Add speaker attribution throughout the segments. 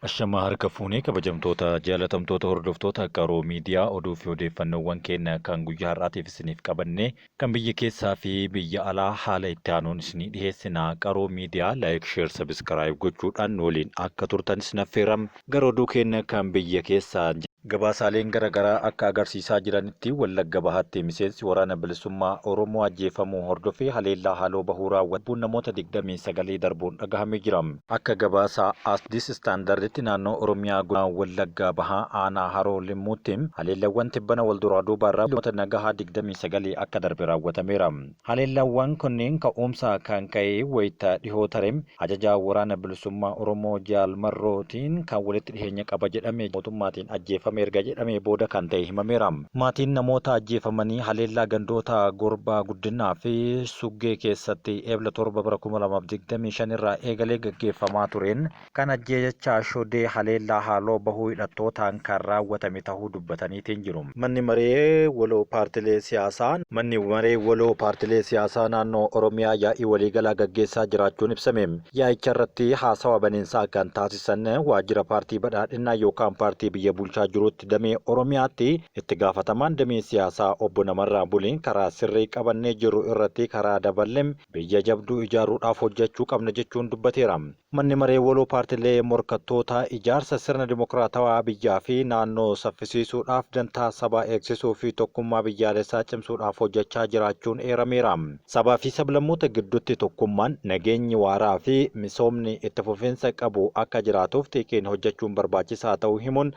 Speaker 1: Ashamaa harka fuunee kabajamtoota jaalatamtoota hordoftoota Qaroo Miidiyaa, oduu fi odeeffannoowwan keenya kan guyyaa har'aatiif isiniif qabanne kan biyya keessaa fi biyya alaa haala itti aanuun isinii dhiheessina. Qaroo Miidiyaa like, share, subscribe gochuudhaan nu waliin akka turtan isin affeera. Gara oduu keenya kan biyya keessaa. Gabaasaaleen gara garaa akka agarsiisaa jiranitti Wallagga Bahaatti miseensi Waraana Bilisummaa Oromoo ajjeefamuu hordofee haleellaa haaloo bahuu raawwate lubbuun namoota 29 darbuun dhagahamee jira. Akka gabaasa Addis Standarditti naannoo Oromiyaa godina Wallagga Bahaa aanaa Haroo Limmuutti haleellawwan tibbana walduraa duubaan namoota nagahaa 29 akka darbe raawwatameera. Haleellaawwan kunneen ka'uumsa kan ka'e wayita dhihoo tare ajajaa Waraana Bilisummaa Oromoo Jaal Marrootiin kan walitti dhiheenya qaba jedhame mootummaatiin ajjeefame erga jedhamee booda kan ta'e himameera. Maatiin namoota ajjeefamanii haleellaa gandoota Gorbaa Guddinaa fi Suggee keessatti Ebla 7 bara 2025 irraa eegalee gaggeeffamaa tureen kan ajjeechaa shodee haleellaa haaloo bahuu hidhattootaan kan raawwatame tahuu dubbataniitiin jiru. Manni Maree Waloo Paartilee Siyaasaa Manni Maree Waloo Paartilee Siyaasaa Naannoo Oromiyaa yaa'ii waliigalaa gaggeessaa jiraachuun ibsame. Yaa'icharratti haasawa baniinsaa kan taasisan Waajjira Paartii Badhaadhinnaa yookaan paartii biyya bulchaa jiruutti damee Oromiyaatti itti gaafatamaan damee siyaasaa Obbo Namarraa Bulii karaa sirrii qabannee jirru irratti karaa daballee biyya jabduu ijaaruudhaaf hojjechuu qabna jechuun dubbateera. Manni Maree Waloo Paartilee Morkattootaa ijaarsa sirna dimokiraatawaa biyyaa fi naannoo saffisiisuudhaaf dantaa sabaa eegsisuu fi tokkummaa biyyaalessaa cimsuudhaaf hojjechaa jiraachuun eerameera. Sabaa fi sablammoota gidduutti tokkummaan, nageenyi waaraa fi misoomni itti fufiinsa qabu akka jiraatuuf xiiqiin hojjechuun barbaachisaa ta'uu himuun,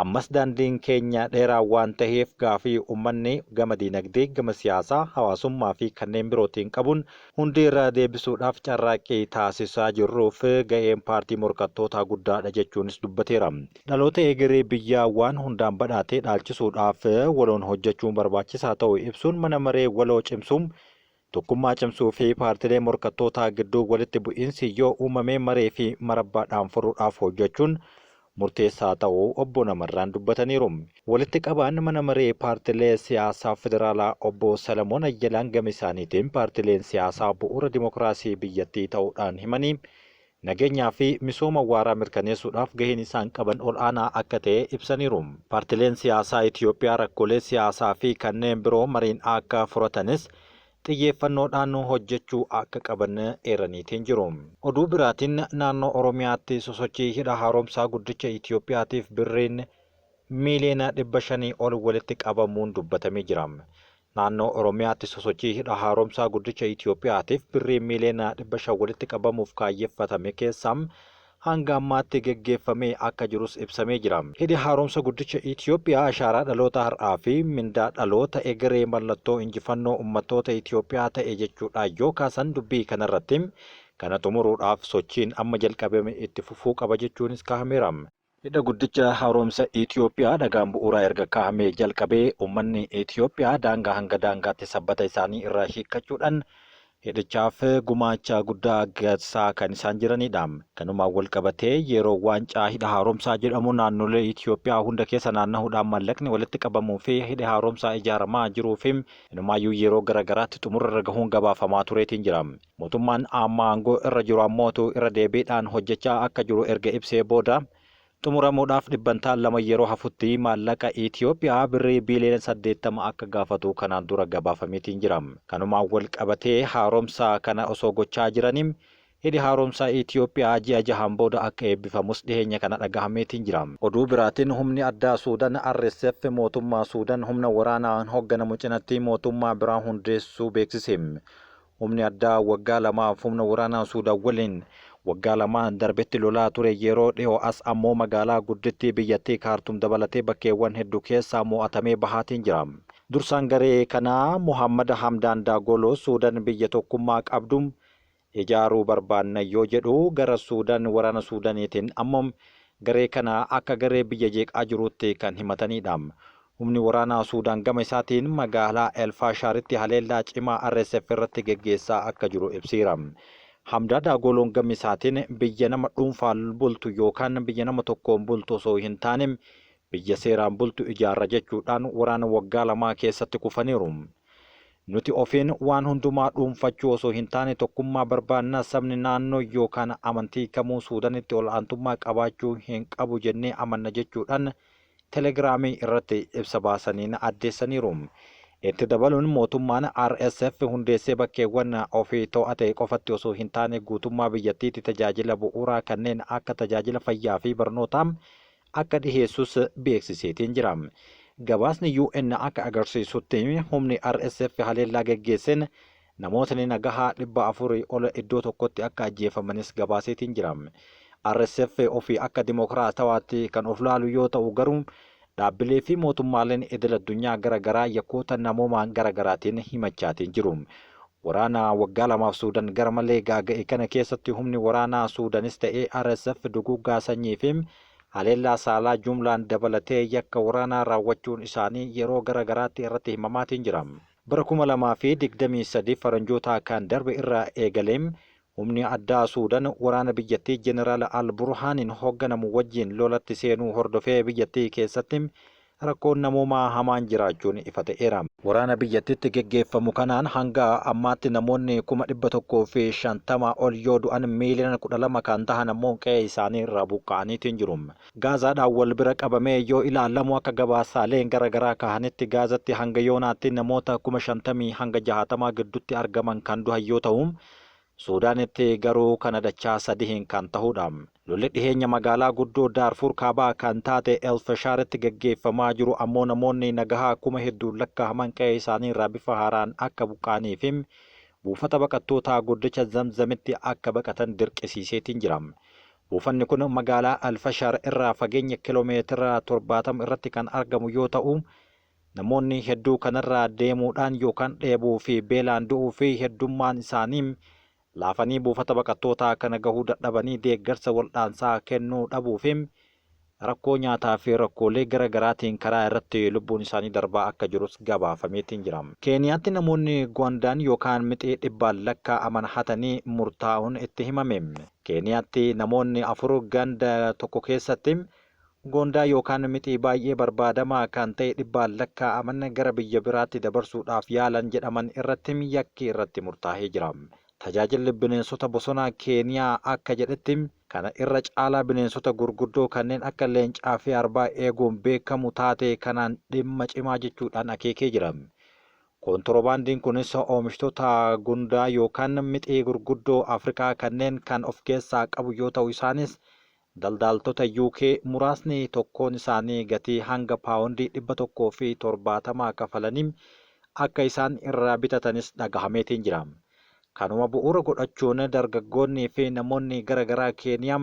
Speaker 1: Ammas daandiin keenya dheeraa waan taheef gaafii ummanni gama diinagdee, gama siyaasaa, hawaasummaa fi kanneen birootiin qabuun hundeerra deebisuudhaaf carraaqqii taasisaa jirruuf gaheen paartii morkattootaa guddaadha jechuunis dubbateera. Dhaloota egeree biyya waan hundaan badhaate dhaalchisuudhaaf waloon hojjechuun barbaachisaa ta'uu ibsuun mana maree waloo cimsuun tokkummaa cimsuu fi paartilee morkattootaa gidduu walitti bu'iinsi yoo uumame maree fi marabbaadhaan furuudhaaf hojjechuun murteessaa ta'uu Obbo Namarraan dubbataniiru. Walitti qabaan mana maree paartilee siyaasaa federaalaa Obbo Salamoon Ayyalaan gama isaaniitiin paartileen siyaasaa bu'uura dimokiraasii biyyattii ta'uudhaan himanii nageenyaa fi misooma waaraa mirkaneessuudhaaf gaheen isaan qaban ol'aanaa akka ta'e ibsaniiru. Paartileen siyaasaa Itiyoophiyaa rakkoolee siyaasaa fi kanneen biroo mariin akka furatanis xiyyeeffannoodhaan hojjechuu akka qaban eeraniitiin jiru. Oduu biraatiin naannoo Oromiyaatti sosochii hidha haaromsaa guddicha Itiyoophiyaatiif birriin miiliyoona 500 ol walitti qabamuun dubbatamee jira. Naannoo Oromiyaatti sosochii hidha haaromsaa guddicha Itiyoophiyaatiif birrii miiliyoona 500 walitti qabamuuf kaayyeffatame keessaa hanga ammaatti geggeeffamee akka jirus ibsamee jira. Hidhi haaromsa guddicha Itiyoophiyaa ashaaraa dhaloota har'aa fi mindaa dhaloota egeree mallattoo injifannoo ummattoota Itiyoophiyaa ta'e jechuudhaan yoo kaasan dubbii kanarratti kana xumuruudhaaf sochiin amma jalqabame itti fufuu qaba jechuunis kaahameera. Hidha guddicha haaromsa Itiyoophiyaa dhagaan bu'uuraa erga kaahamee jalqabee ummanni Itiyoophiyaa daangaa hanga daangaatti sabbata isaanii irraa hiikkachuudhaan hidhichaaf gumaacha guddaa gaggeessaa kan isaan jiranidha. Kanumaan walqabatee yeroo waancaa hidha haaromsaa jedhamu naannolee Itiyoophiyaa hunda keessa naannahuudhaan maallaqni walitti qabamuu fi hidhi haaromsaa ijaaramaa jiruu fi inumaayyuu yeroo garagaraatti xumurarra gahuun gabaafamaa tureetiin jira. Mootummaan amma aangoo irra jiru ammootu irra deebiidhaan hojjechaa akka jiru erga ibsee booda xumuramuudhaaf dhibbantaan 2 yeroo hafutti maallaqa Itiyoophiyaa birrii biiliyoona 80 akka gaafatu kanaan dura gabaafameetiin jira. Kanumaan wal qabatee haaromsa kana osoo gochaa jiranii hidhi haaromsaa Itiyoophiyaa ji'a jahaan booda akka eebbifamus dhiheenya kana dhagahameetiin jira. Oduu biraatiin humni addaa Suudan RSF mootummaa Suudan humna waraanaan hogganamu cinatti mootummaa biraa hundeessuu beeksise. Humni addaa waggaa lamaaf humna waraanaa Suudaan waliin waggaa lamaan darbetti lolaa ture yeroo dhihoo as ammoo magaalaa guddittii biyyattii Kaartum dabalatee bakkeewwan heddu keessaa mo'atamee bahaatiin jira. Dursaan garee kanaa Mohaammad Hamdaan Daagoloo Suudan biyya tokkummaa qabdu ijaaruu barbaanna yoo jedhu gara Suudan waraana Suudaniitiin ammoo garee kana akka garee biyya jeeqaa jiruutti kan himataniidha. Humni waraanaa Suudaan gama isaatiin magaalaa El Faashaaritti haleellaa cimaa RSF irratti geggeessaa akka jiru ibseera. Hamdaa Daagoloon gama isaatiin biyya nama dhuunfaan bultu yookaan biyya nama tokkoon bultu osoo hin taane biyya seeraan bultu ijaarra jechuudhaan waraana waggaa lamaa keessatti kufaniiru. Nuti ofiin waan hundumaa dhuunfachuu osoo hin taane tokkummaa barbaanna, sabni naannoo yookaan amantii kamuu Suudaanitti ol'aantummaa qabaachuu hin qabu jennee amanna jechuudhaan Telegiraamii irratti ibsa baasaniin addeessaniiru. Itti dabaluun mootummaan RSF hundeessee bakkeewwan ofii to'ate qofatti osoo hin taane guutummaa biyyattiitti tajaajila bu'uuraa kanneen akka tajaajila fayyaa fi barnootaa akka dhiheessus beeksiseetiin jira. Gabaasni UN akka agarsiisutti humni RSF haleellaa geggeesseen namootni nagahaa 400 ol iddoo tokkotti akka ajjeefamanis gabaaseetiin jira. RSF ofii akka dimokiraatawaatti kan of laalu yoo ta'u garuu dhaabbilee fi mootummaaleen idil addunyaa gara garaa yakkoota namoomaan gara garaatiin himachaatiin jiru. Waraana waggaa lamaaf Suudan gara malee gaaga'e kana keessatti humni waraanaa Suudanis ta'ee RSF duguuggaa sanyii fi haleellaa saalaa jumlaan dabalatee yakka waraanaa raawwachuun isaanii yeroo gara garaatti irratti himamaatiin jira. Bara 2023 faranjootaa kan darbe irraa eegalee humni addaa Suudan waraana biyyattii Jeneraal Al-Burhaaniin hoogganamu wajjin lolatti seenuu hordofee biyyattii keessatti rakkoon namoomaa hamaan jiraachuun ifa ta'eera. Waraana biyyattiitti geggeeffamu kanaan hanga ammaatti namoonni 150,000 ol yoo du'an miiliyoona 12 kan tahan ammoo qe'ee isaanii irraa buqqa'aniitiin jiru. Gaazaadhaan wal bira qabamee yoo ilaalamu akka gabaasaaleen gara garaa kahanitti Gaazatti hanga yoonaatti namoota 50,000 hanga 60 gidduutti argaman kan du'an yoo ta'u, Suudaanitti garuu kana dachaa sadiin kan tahudha. Lolli dhiheenya magaalaa guddoo Daarfuur kaabaa kan taate El-Fashaaritti geggeeffamaa jiru ammoo namoonni nagahaa kuma hedduun lakkaa'aman qe'ee isaanii irraa bifa haaraan akka buqqa'anii fi buufata baqattootaa guddicha Zamzamitti akka baqatan dirqisiiseetiin jira. Buufanni kun magaalaa Al-Fashaar irraa fageenya kiloomeetira 70 irratti kan argamu yoo ta'u, namoonni hedduu kanarraa deemuudhaan yookaan dheebuu fi beelaan du'uu fi heddummaan isaanii laafanii buufata baqattootaa kana gahuu dadhabanii deeggarsa waldhaansaa kennuu dhabuu fi rakkoo nyaataa fi rakkoolee gara garaatiin karaa irratti lubbuun isaanii darbaa akka jirus gabaafameetiin jira. Keeniyaatti namoonni Gwandaan yookaan mixii dhibbaan lakkaa'aman hatanii murtaa'uun itti himame. Keeniyaatti namoonni 4 ganda tokko keessatti Gondaa yookaan mixii baay'ee barbaadamaa kan ta'e dhibbaan lakkaa'aman gara biyya biraatti dabarsuudhaaf yaalan jedhaman irratti yakki irratti murtaa'ee jira. Tajaajilli bineensota bosonaa Keeniyaa akka jedhetti kana irra caalaa bineensota gurguddoo kanneen akka leencaa fi arbaa eeguun beekamu taatee kanaan dhimma cimaa jechuudhaan akeekee jira. Kontorobaandiin kunis oomishtoota gundaa yookaan mixii gurguddoo Afrikaa kanneen kan of keessaa qabu yoo ta'u isaanis daldaaltota UK muraasni tokkoon isaanii gatii hanga paawondii 170 kafalanii akka isaan irraa bitatanis dhagahameetiin jira. Kanuma bu'uura godhachuun dargaggoonnii fi namoonni gara garaa Keeniyaa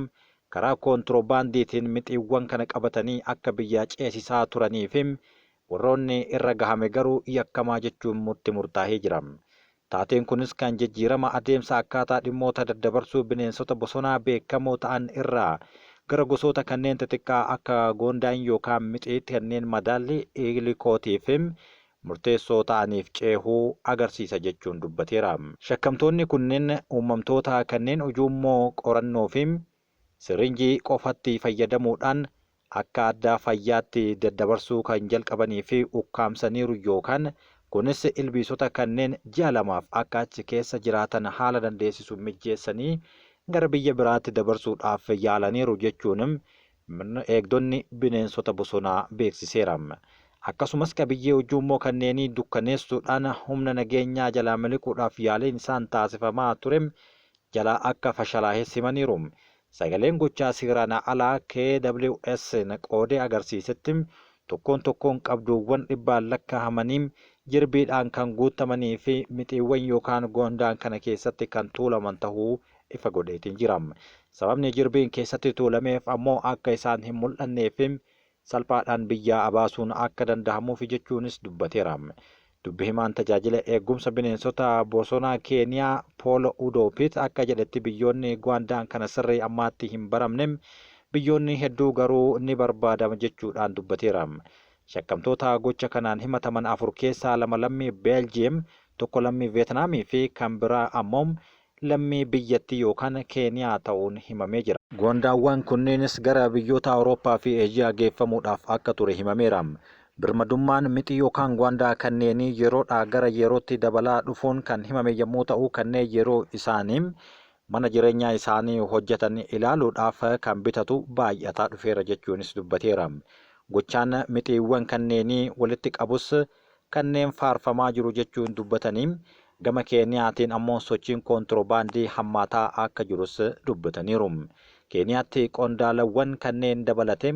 Speaker 1: karaa koontiroobaandiitiin mixiiwwan kana qabatanii akka biyyaa ceesisaa turanii fi warroonni irra gahame garuu yakkamaa jechuun murti murtaahee jira. Taateen kunis kan jijjiirama adeemsa akkaataa dhimmoota daddabarsuu bineensota bosonaa beekamoo ta'an irraa gara gosoota kanneen xixiqqaa akka goondaan yookaan mixiitti kanneen madaalli iilikootiif murteessoo ta'aniif ceehuu agarsiisa jechuun dubbateera. Shakkamtoonni kunneen uumamtoota kanneen ujuummoo qorannoo fi sirinjii qofatti fayyadamuudhaan akka addaa fayyaatti daddabarsuu kan jalqabanii fi ukkaamsaniiru yookaan kunis ilbiisota kanneen ji'a lamaaf akka achi keessa jiraatan haala dandeessisu mijjeessanii gara biyya biraatti dabarsuudhaaf yaalaniiru jechuun eegdonni bineensota bosonaa beeksiseera. Akkasumas qabiyyee ujummoo kanneenii dukkaneessuudhaan humna nageenyaa jalaa miliquudhaaf yaaliin isaan taasifamaa ture jalaa akka fashalaa'es himaniiru. Sagaleen gochaa seeraan alaa KWS qoodee agarsiisetti tokkoon tokkoon qabduuwwan dhibbaan lakkaa'amanii jirbiidhaan kan guutamanii fi mixiiwwan yookaan gondaan kana keessatti kan tuulaman tahuu ifa godheetiin jira. Sababni jirbiin keessatti tuulameef ammoo akka isaan hin mul'annee fi salphaadhaan biyyaa abaasuun akka danda'amuuf jechuunis dubbateera. Dubbi himaan tajaajila eegumsa bineensota bosonaa Keeniyaa Pool Udoopit akka jedhetti biyyoonni Gwandaan kana sirrii ammaatti hin baramne biyyoonni hedduu garuu ni barbaadama jechuudhaan dubbateera. Shakkamtoota gocha kanaan himataman 4 keessaa 2 lammii Beeljiyeem, 1 lammii Veetnaamii fi kan biraa ammoo lammii biyyattii yookaan Keeniyaa ta'uun himamee jira. Gondaawwan kunneenis gara biyyoota Awurooppaa fi Eeshiyaa geeffamuudhaaf akka ture himameera. Birmadummaan mixii yookaan gwaandaa kanneenii yeroodhaa gara yerootti dabalaa dhufuun kan himame yommuu ta'u, kanneen yeroo isaanii mana jireenyaa isaanii hojjetan ilaaluudhaaf kan bitatu baay'ataa dhufeera jechuunis dubbateera. Gochaan mixiiwwan kanneenii walitti qabus kanneen faarfamaa jiru jechuun dubbatanii, gama Keeniyaatiin ammoo sochiin koontiroobaandii hammaataa akka jirus dubbataniiru. Keeniyaatti qondaalawwan kanneen dabalatee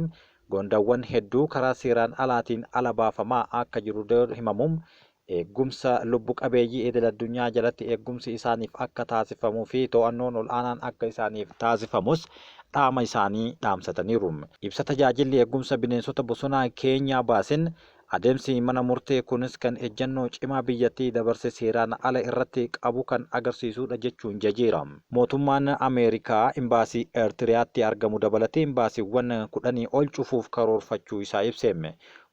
Speaker 1: goondawwan hedduu karaa seeraan alaatiin ala baafamaa akka jiru himamu, eegumsa lubbu qabeeyyii idil addunyaa jalatti eegumsi isaaniif akka taasifamuu fi to'annoon ol'aanaan akka isaaniif taasifamus dhaama isaanii dhaamsataniiru. Ibsa tajaajilli eegumsa bineensota bosonaa Keenyaa baasin, adeemsi mana murtee kunis kan ejjennoo cimaa biyyattii dabarse seeraan ala irratti qabu kan agarsiisudha jechuun jajeera. Mootummaan Ameerikaa imbaasii Eertiriyaatti argamu dabalatee imbaasiiwwan 10 ol cufuuf karoorfachuu isaa ibse.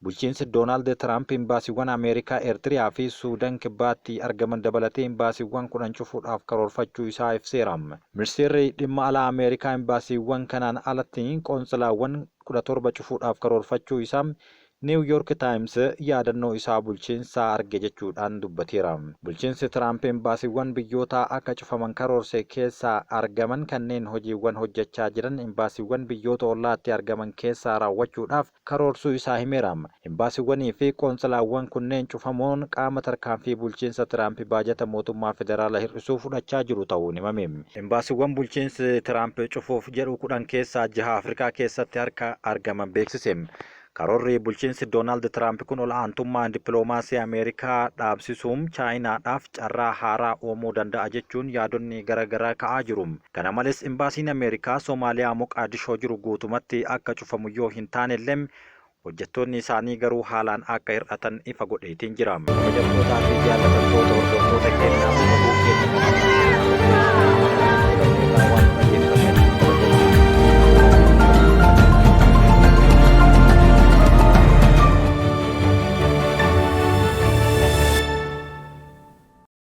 Speaker 1: Bulchiinsi Doonaald Tiraamp imbaasiiwwan Ameerikaa Eertiriyaa fi Suudan Kibbaatti argaman dabalatee imbaasiiwwan 10 cufuudhaaf karoorfachuu isaa ibseera. Ministeerri dhimma alaa Ameerikaa imbaasiiwwan kanaan alatti qoontsilaawwan 17 cufuudhaaf karoorfachuu isaa Niiw Yoork Taayims yaadannoo isaa bulchiinsaa arge jechuudhaan dubbateera. Bulchiinsi Tiraamp imbaasiiwwan biyyootaa akka cufaman karoorse keessaa argaman kanneen hojiiwwan hojjechaa jiran imbaasiiwwan biyyoota ollaatti argaman keessaa raawwachuudhaaf karoorsuu isaa himeera. Imbaasiiwwanii fi qoontsilaawwan kunneen cufamuun qaama tarkaanfii bulchiinsa Tiraamp baajata mootummaa federaala hir'isuu fudhachaa jiru ta'uun himame. Imbaasiiwwan bulchiinsi Tiraamp cufuuf jedhu 10 keessaa jaha Afrikaa keessatti harka argaman beeksise. Karoorri bulchiinsi Doonaald Tiraamp kun ol aantummaa dippiloomaasii Ameerikaa dhaabsisuun Chaayinaadhaaf carraa haaraa uumuu danda'a jechuun yaadonni gara garaa ka'aa jiru. Kana malees imbaasiin Ameerikaa Somaaliyaa Moqaadishoo jiru guutumatti akka cufamu yoo hin taanellee, hojjettoonni isaanii garuu haalaan akka hir'atan ifa godheetiin jira. Kabajamtootaa fi jaallatamtoota hordoftoota keenyaa, oduu keenya